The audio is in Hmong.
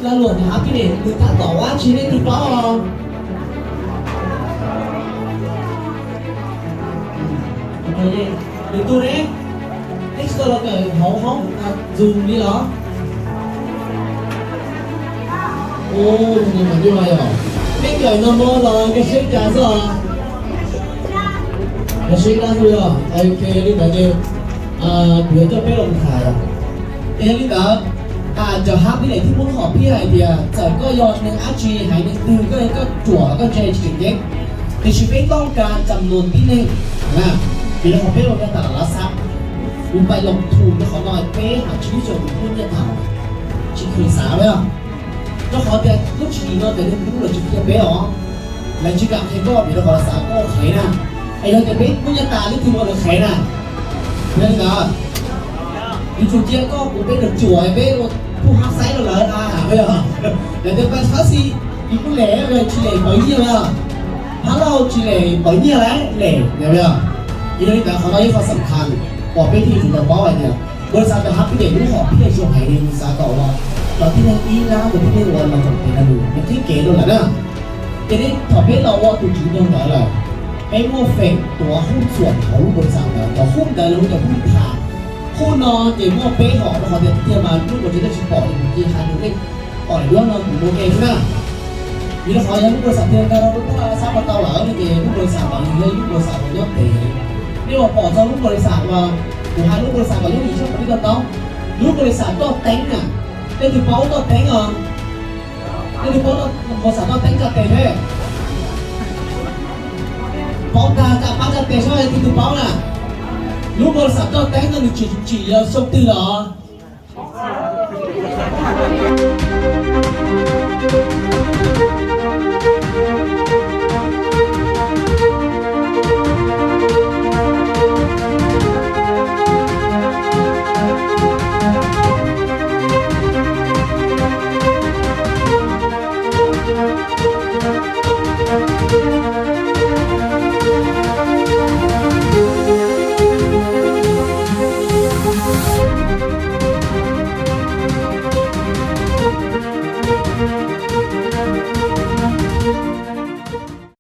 Lag luam hab pib dem nws tab tom ua dab tsi nej twb paub os. Nws tus ne, nej tsis tau los kawm hauv hoob Zoom li los? Ua, nws mas nyuaj yog. Peb kawm no mo los nkag siab cas xwb os? Nkag siab dab xwb yog. Ok, li ntawd ces kuv yuav coj peb los tham. Es yog li ntawd, cov hab pib dem thiab muab lub hom phiaj hais tias txawm koj yog neeg dab tsi haiv neeg twg, koj, koj ruam koj ntse tsis tseem ceeb, tiam sis peb tooj kas cam nuas tib neeg na. Vim rau qhov peb ua nyiaj tas los lav xab, kuv pais loos thum rau qhov no peb hais tsis tshua mus muaj nyiaj tas, tsis khwv xav li. Rau qhov tias lub tswv yim no ces neeg lub lawv tsis qhia peb os. Lawv tsis kam qhia koj vim rau qhov lawv xav koj ua qhev na. Es yog tias peb muaj nyiaj tas leej twg ua lawv qhev na? Yog li ntawd, yuav tsum cia koj kuv peb nrog ruam peb ua phuj hab xaib rau lawv a, yog lawv tias pab txhab xi, yus kuj lem, tsis lem pawv nyiaj na. Hab lauj tsis lem pawv nyiaj lawm lem, yog li ntawd qhov no ib qho xam khas uas peb thiaj yuav tsum tau paub hais tias npau li xav cov hab pib dem lub hom phiaj zoo heev li, nws xav kom los cov tib neeg ib lab, cov tib neeg uas los txog pem no nws qhib kev rau lawm na. Ces nej thaum peb los ua tus tswv nrog ntawd lawm, peb muaj feem tuav huj txuam hauv lub npau li xav ntawd, cov huj ntawd los hu cov huj tham. Huj no ces muaj peb hom rau qhov tias tiag mas lub npau li xav tsis pom ces kuv cia hais rau nej pom lawm duab no kuv ua ke xwb na. Vim rau qhov yog lub npau li xav tiag nkag rau lub thaj xab pas tau lawm no ces lub npau li xav ntawd nws yog ib lub npau li xav uas nyob pem. Nej uas pom txog lub npau li xav uas kuv hais lub npau li xav kom yooj yim tshaj plaws nej tau taub, lub npau li xav toj teeb na. Leej twg paub toj teeb os? Leej twg paub npau li xav toj teeb tsa tes seb. Paub tag tsa pab tsa tes seb leej twg paub na. Lub npau li xav toj teeb no nws tsim, tsim yog xyoo twg los?